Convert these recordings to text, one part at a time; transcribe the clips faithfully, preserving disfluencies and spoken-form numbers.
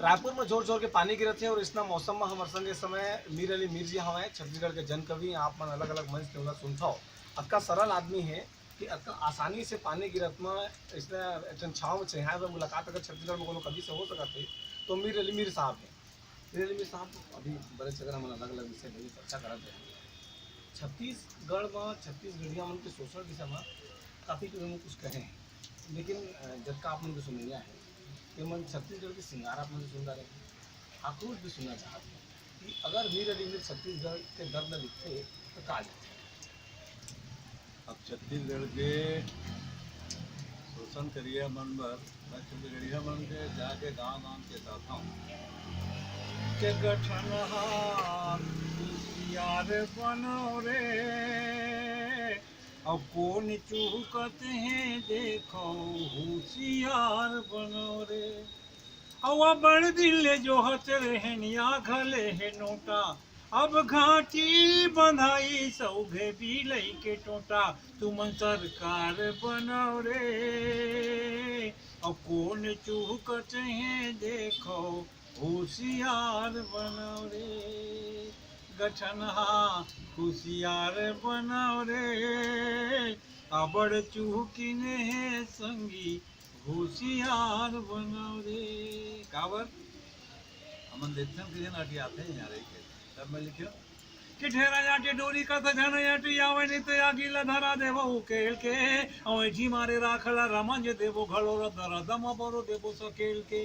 रायपुर में जोर जोर के पानी गिरत हे और इसना मौसम में हमर संग ए समय मीर अली मीर जी हवय, छत्तीसगढ़ के जन कवि। आप मन अलग-अलग मंच के ओला सुनथव। अतका सरल आदमी हे कि अतका आसानी से पानी गिरत में इसने एक ठन छांव में चढ़ाए बर मुलाकात अगर छत्तीसगढ़ में कोनो कवि से हो सकत हे, तो मीर अली मीर साहब हे। मीर अली मीर साहब, अभी बड़े अगर हमन अलग-अलग विषय लेके चर्चा करत हे, छत्तीसगढ़ में छत्तीसगढ़िया मन के शोषण विषय में काफी लोगों कुछ कहे हैं, लेकिन, अ, जतका आप मन के सुनैया है, ते मन छत्तीसगढ़ के सिंगार आप मन के सुन रहे हैं, आक्रोश भी सुनना चाहते हैं कि अगर मीर अली मीर छत्तीसगढ़ के दर्द लिखते तो का लिखते? अब छत्तीसगढ़ के शोषण करिया मन बर मैं छत्तीसगढ़िया मन के जाके गांव गांव चेताता हूँ के गठन हार कुसियार बनो रे। अब कोन चूहकत हे देखो, होशियार बनो रे। अउ बड़ दिन ले जोहत रहेन, या घले हे नोटा। अब घाटी बंधाई सौघे बिलई के टोटा, तुमन सरकार बनो रे। अउ कोन चूहकत हे देखो, होशियार बनो रे। गठन हा होशियार बनो रे। अबड़ चूहकिन हे संगी, होशियार बनो रे। काबर? हमन देखथन कि जेन आटी आथे यहाँ रही के। तब मैं लिखियो कि ढेरा आटे डोरी का त झन आटे आवे, नहीं तो आगी ला धरा देबो उकेल के। अउ ऐठी मारे राखला रमंज देबो घलो रद रदम बरो देबो सकेल के।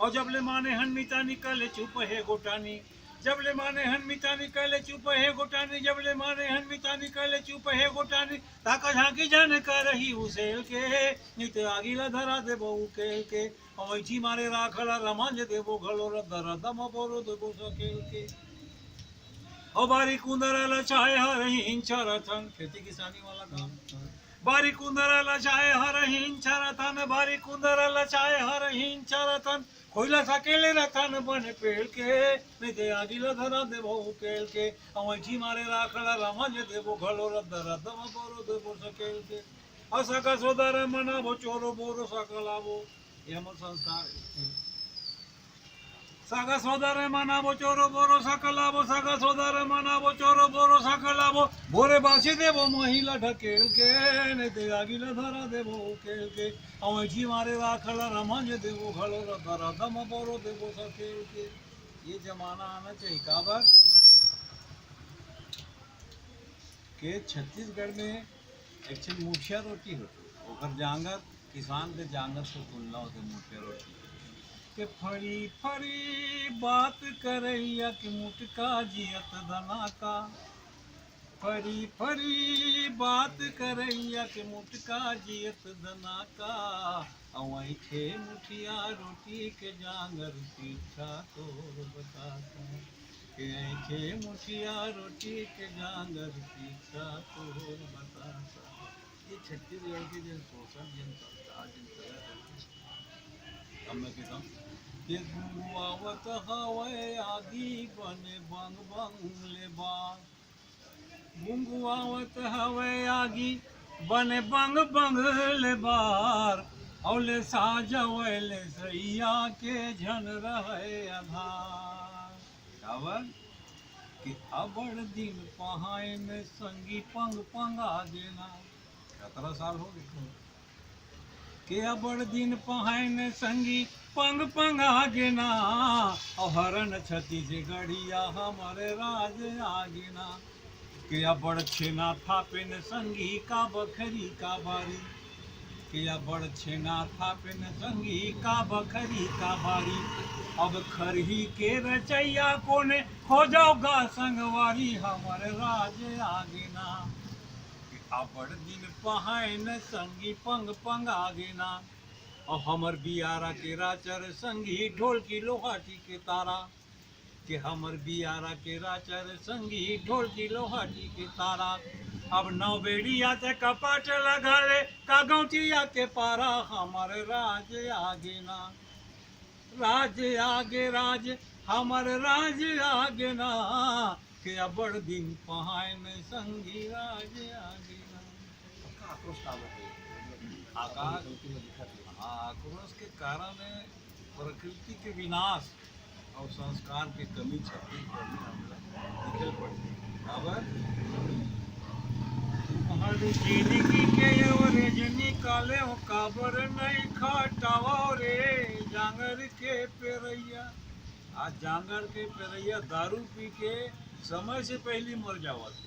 अउ जब ले माने हन मितानी कहले चुप हे गोटानी, जब ले माने हन मितानी कहले चुप हे गोटानी, जब ले माने हन मितानी कहले चुप हे गोटानी, ताका झांकी जाने का रही उसेल के, नहीं तो आगी ला धरा देबो उकेल के। अउ ऐठी मारे राखला रमंज देबो घलो रद रदम बरो देबो सकेल के। अउ बारी कुंदरा ला चाहे हर हिंचरथन, खेती किसानी वाला काम। बारी कुंदरा ला चाहे हर हिंचरथन, बारी कुंदरा ला चाहे हर हिंचरथन, कोइला सकेले रथन बन पेल के, नहीं ते आगी ला धरा देबो उकेल के। अउ ऐठी मारे राखला रमंज देबो घलो रद रदम बरो देबो सकेल के। अउ सगा सोदर मनाबो चोरो बोरो सकलाबो, ये हमर संस्कार हे। सगा सोदर मनाबो चोरो बोरो सकलाबो, सगा सोदर मनाबो चोरो बोरो सकलाबो, भोरे बासी देबो महिला ढकेल के, नहीं ते आगी ला धरा देबो उकेल के। अउ ऐठी मारे राखला रमंज देबो घलो रद रदम बरो देबो सकेल के। ये जमाना आना चाहिए। काबर के छत्तीसगढ़ में एक ठन मुठिया रोटी होथे, ओकर जांगर, किसान के जांगर से तुलना होथे मुठिया रोटी के। फरी फरी बात करैया के मुटका जियत दना का, फरी फरी बात करैया के मुटका जियत दना का। अउ ऐठे मुठिया रोटी के जांगर पीछा तोर बताता, के ऐठे मुठिया रोटी के जांगर पीछा तोर बताता। ये छत्तीसगढ़ के जेन शोषण, जेन संस्कार, जेन चलत हे ना, अब मैं कहता हूँ, ये गुंगुआवत हवय आगी बने बंग बंग ले बार, गुंगुआवत हवय आगी बने बंग बंग ले बार, अउ ले साजवय ले सैया के झन रहय आधार। काबर कि अबड़ दिन पहाय में संगी पंग पंगा देना, सतरा साल हो गए। के अबड़ दिन पहाय में संगी पंग पंगा गेना, अउ हरन छत्तीसगढ़िया हमर राज आ गेना। के अबड़ छेना थापेन संगी का बखरी का बारी, के अबड़ छेना थापेन संगी का बखरी का बारी। अब खरही के रचैया कोने खोजव गा संगवारी, हमर राज आ गेना। अबड़ दिन पहायन संगी पंग पंग आ गेना। अउ हमर बियारा के राचर संगी ढोलकी लोहाटी के तारा, के हमर बियारा के राचर संगी ढोलकी लोहाटी के तारा। अब नौ बेड़िया ते कपाट लगा ले, का गौटिया के पारा, हमर राज आ गेना। राज आ गे राज, हमर राज आ गेना, के अबड़ दिन पहाय में संगी राज आ गेना। का आक्रोश का बात है? आकाश, हाँ, आक्रोश के कारण है प्रकृति के विनाश अउ संस्कार के कमी छत्तीसगढ़ में हमला दिखे ल पड़थे। काबर? तुम्हर जिनगी के एवरेज निकाले हो, काबर नइ खटावा रे जांगर के पेरैया। आज जांगर के पेरैया दारू पी के समय से पहिली मर जावत हे।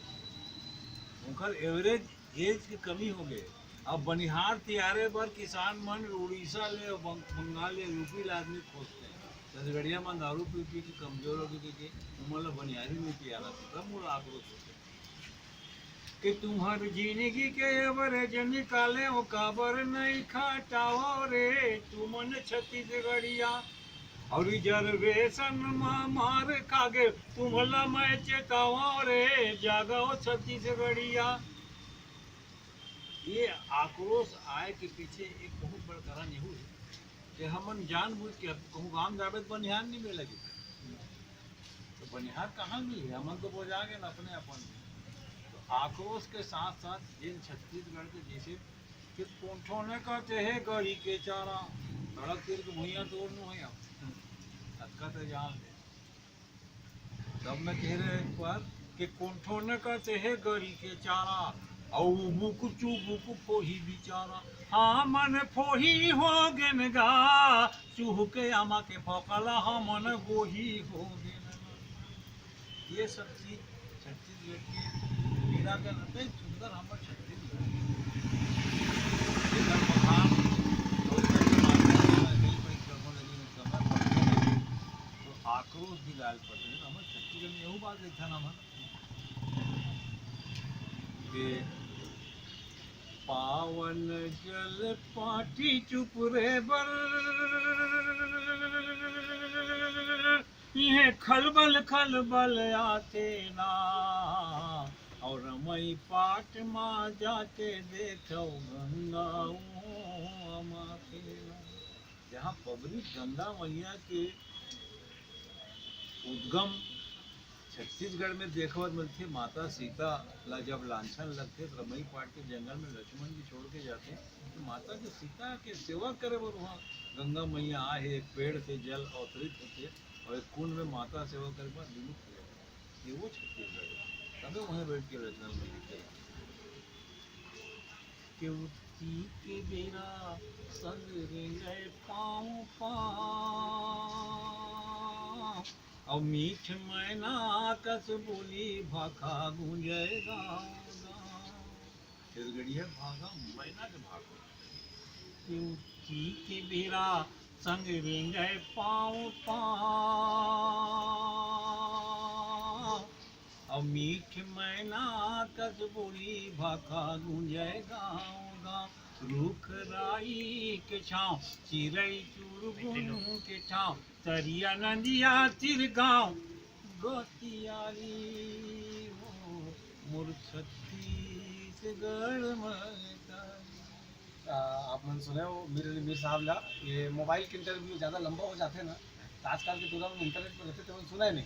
उनकर एवरेज एज के कमी हो गए। अब बनिहार तियारे बर किसान मन उड़ीसा ले, बंग-, बंगाल ले, यूपी ले आदमी खोजथे। छत्तीसगढ़िया मन दारू पी पी के कमजोर हो गए, कि उमन ल बनिहारी नहीं तियारा, तब मोला आक्रोश होथे कि तुम्हर जिनगी के एवरेज निकाले हो, काबर नहीं खटावा रे तुमन छत्तीसगढ़िया। अउ रिजर्वेशन म मार खागे, तुम्हला मैं चेतावा रे, जागव छत्तीसगढ़िया। ये आक्रोश आए के पीछे एक बहुत बड़ कारण यहू हे कि हमन जानबूझ के अब कहूँ गांव जाबे त बनिहार नहीं मिलेगी, तो बनिहार कहाँ मिली? हमन तो बोजा गए अपने अपन। तो आक्रोश के साथ साथ जिन छत्तीसगढ़ के जैसे कि कोंठो न कहते हे गरी के चारा, सड़क तीर के भुइयां तोड़ नु है अब। अतका तो जान ले। तब मैं कह रहे एक बार कि कोंठो न कहते हे गरी के चारा, अउ बुक चुबुक फोही बिचारा। हाँ, मन फोही हो गेन गा, चूहू के आमा के फोकला, हमन गोही हो गेन गा। ये सब चीज छत्तीसगढ़ के पीड़ा का नाते सुंदर हमर छत्तीसगढ़। जेकर बखान अउ जेकर मान्यता ल कई पइत करबो, लेकिन समय पड़थे नहीं, तो आक्रोश भी लाल पड़थे। तो हमर छत्तीसगढ़ में यहू बात देखथन हमन के पावन जल पाटी चुप रे बर, ये खलबल खलबल आते ना, और मई पाट मा जाके देखो गंगा उहाँ माते ना। जहाँ पवित्र गंगा मैया के उद्गम छत्तीसगढ़ में देखे बर मिलथे। माता सीता ला जब लांछन लगथे, तो रमई पाट के जंगल में लक्ष्मण जी छोड़ के जाथे, तो माता के सीता के सेवा करे बर वहाँ गंगा मैया आए हे, एक पेड़ से जल अवतरित होथे और एक कुंड में माता सेवा करे बर विमुक्त हो जाथे। ये वो छत्तीसगढ़ हे, तबे वहीं बैठ के रचना लिखे। केवती के बेरा संग रेंगय पाँव पाँव, अउ मीठ मैना कस बोली भाखा गूंजय गाँव गाँव। छत्तीसगढ़िया भाखा मैना के भाखा। केवती के बेरा संग रेंगय पाँव पाँव, अउ मीठ मैना कस बोली भाखा गूंजय गाँव गाँव। रुख राई के छाँव, चिरई चुरगुन के छाँव, तरिया नदिया तीर गाँव गतियारी हो, मोर छत्तीसगढ़ महतारी। आ, आप मन सुने हो मीर अली मीर साहब ला। ये मोबाइल के इंटरव्यू ज़्यादा लंबा हो जाथे ना, तो आजकल के टूरा मन इंटरनेट पर रहथे, तो सुने नहीं,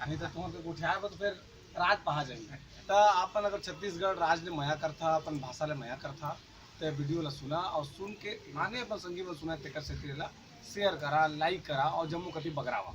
नहीं तो तुमन के गोठियाए बर तो फिर रात पहा जाही। तो आप मन अगर छत्तीसगढ़ राज ले मया करथा, अपन भाषा ले मया करथा, तो ये वीडियो ला सुना और सुन के माने अपन संगी मन सुना, तेकर सेती ला शेयर करा, लाइक करा और जम्मो कति बगरावा।